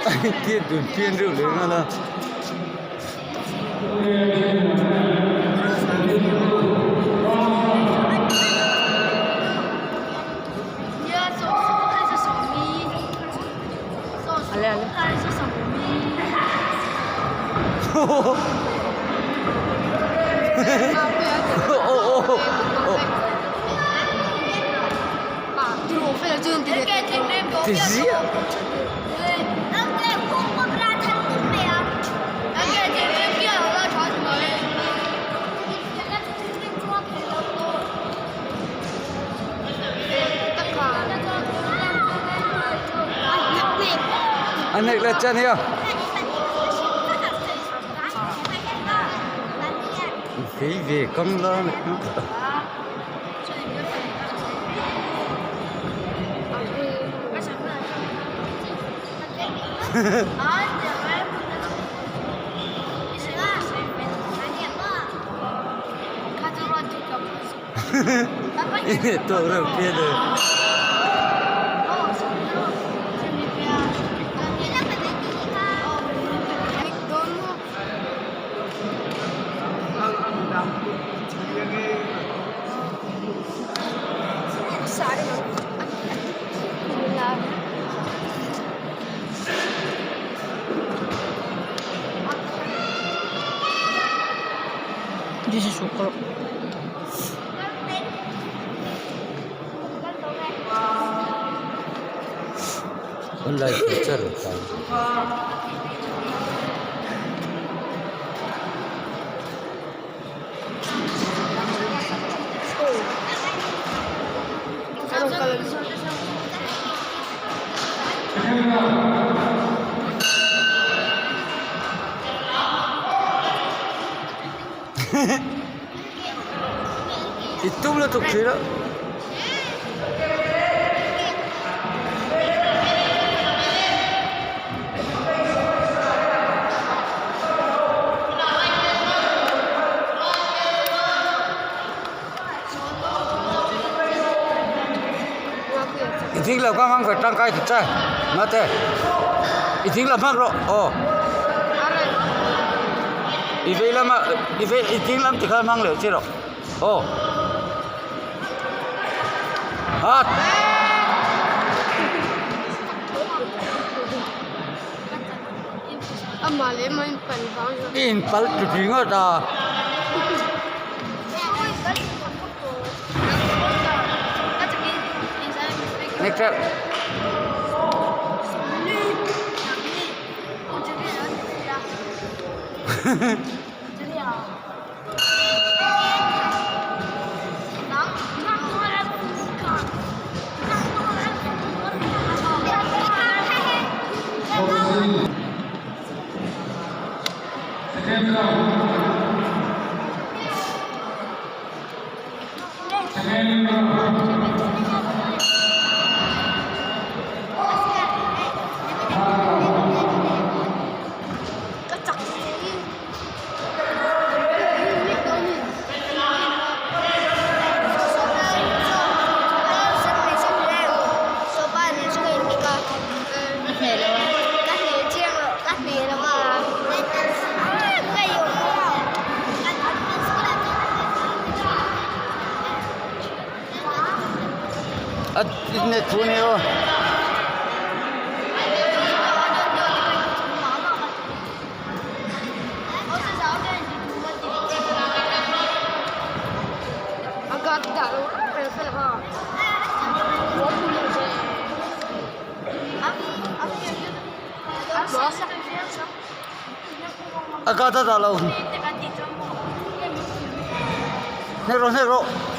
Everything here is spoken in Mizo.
Tiat dun pian reuh leh nghal a. Ti ziah. An hnek let chiah nia. Vei ve kang la Tawh reuh pian e. Online picture I tum lutuk thin a. I thing lo kha hmang ve tangkai ta che mate i thing lo hmang rawh aw i vei lama i vei i ding lam tikhan hmang leh che rawh aw hat. I inpal titih ngawt a. Next step. A net thu a ni aw. A ka ta ta lo. Hnek rawh hnek rawh.